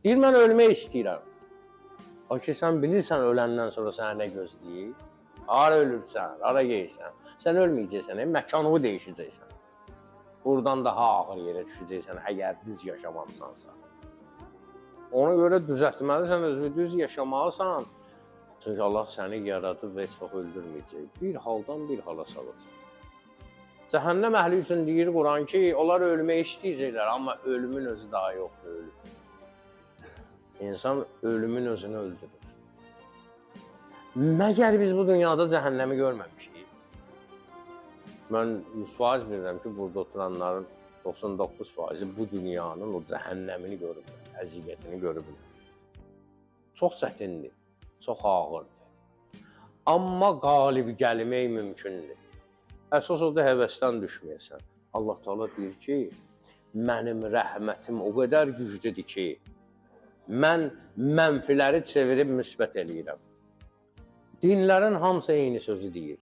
Deyir, mən ölmək istəyirəm. O ki, sən bilirsən öləndən sonra sənə nə gözləyir? Hara ölürsən, hara geyirsən? Sən ölməyəcəksən, məkanını dəyişəcəksən. Buradan daha ağır yerə düşəcəksən, əgər düz yaşamamısansa. Ona görə düzəltməlisən, özünü düz yaşamalısan. Çünki Allah səni yaradıb və heç vaxt öldürməyəcək. Bir haldan bir hala salacaq. Cəhənnəm əhli üçün deyir Quran ki, onlar ölmək istəyəcəklər, amma ölümün özü daha yoxdur, ölüm. İnsan ölümün özünü öldürür. Məgər biz bu dünyada cəhənnəmi görməmişik? Mən 100% bilirəm ki, burada oturanların 99%-i bu dünyanın o cəhənnəmini görüblər, əziyyətini görüblər. Çox çətindir, çox ağırdır. Amma qalib gəlmək mümkündür. Əsas odur həvəsdən düşməyəsən. Allah Teala deyir ki, mənim rəhmətim o qədər güclüdür ki, mən mənfiləri çevirib müsbət eləyirəm. Dinlərin hamısı eyni sözü deyir.